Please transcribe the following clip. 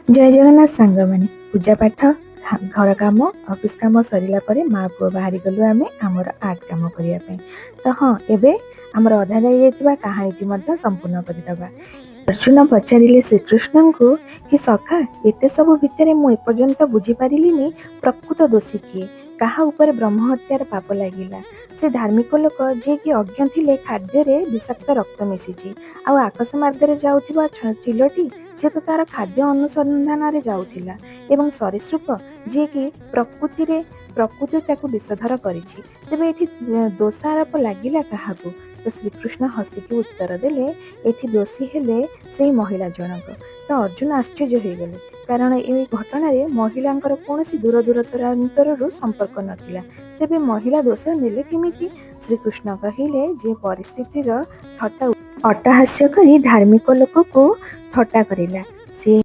ଜୟ ଜଗନ୍ନାଥ ସାଙ୍ଗମାନେ। ପୂଜା ପାଠ, ଘର କାମ, ଅଫିସ୍ କାମ ସରିଲା ପରେ ମା ପୁଅ ବାହାରି ଗଲୁ ଆମେ ଆମର ଆର୍ଟ କାମ କରିବା ପାଇଁ। ତ ହଁ, ଏବେ ଆମର ଅଧା ରହିଯାଇଥିବା କାହାଣୀଟି ମଧ୍ୟ ସମ୍ପୂର୍ଣ୍ଣ କରିଦେବା। ଅର୍ଜୁନ ପଚାରିଲେ ଶ୍ରୀକୃଷ୍ଣଙ୍କୁ କି, ସଖା, ଏତେ ସବୁ ଭିତରେ ମୁଁ ଏପର୍ଯ୍ୟନ୍ତ ବୁଝିପାରିଲିନି ପ୍ରକୃତ ଦୋଷୀ କିଏ? କାହା ଉପରେ ବ୍ରହ୍ମ ହତ୍ୟାର ପାପ ଲାଗିଲା? ସେ ଧାର୍ମିକ ଲୋକ ଯିଏକି ଅଜ୍ଞ ଥିଲେ ଖାଦ୍ୟରେ ବିଷାକ୍ତ ରକ୍ତ ମିଶିଛି, ଆଉ ଆକାଶ ମାର୍ଗରେ ଯାଉଥିବା ଚିଲଟି, ସେ ତ ତାର ଖାଦ୍ୟ ଅନୁସନ୍ଧାନରେ ଯାଉଥିଲା, ଏବଂ ସରୀସୃପ ଯିଏକି ପ୍ରକୃତି ତାକୁ ବିଷଧର କରିଛି। ତେବେ ଏଠି ଦୋଷାରୋପ ଲାଗିଲା କାହାକୁ? ତ ଶ୍ରୀକୃଷ୍ଣ ହସିକି ଉତ୍ତର ଦେଲେ, ଏଠି ଦୋଷୀ ହେଲେ ସେଇ ମହିଳା ଜଣକ। ତ ଅର୍ଜୁନ ଆଶ୍ଚର୍ଯ୍ୟ ହୋଇଗଲେ, କାରଣ ଏହି ଘଟଣାରେ ମହିଳାଙ୍କର କୌଣସି ଦୂର ଦୂରାନ୍ତରରୁ ସମ୍ପର୍କ ନଥିଲା। ତେବେ ମହିଳା ଦୋଷ ନେଲେ କେମିତି? ଶ୍ରୀକୃଷ୍ଣ କହିଲେ, ଯେ ପରିସ୍ଥିତିର ଥଟ୍ଟା ଅଟ୍ଟହାସ୍ୟ କରି ଧାର୍ମିକ ଲୋକକୁ ଥଟ୍ଟା କରିଲା, ସେ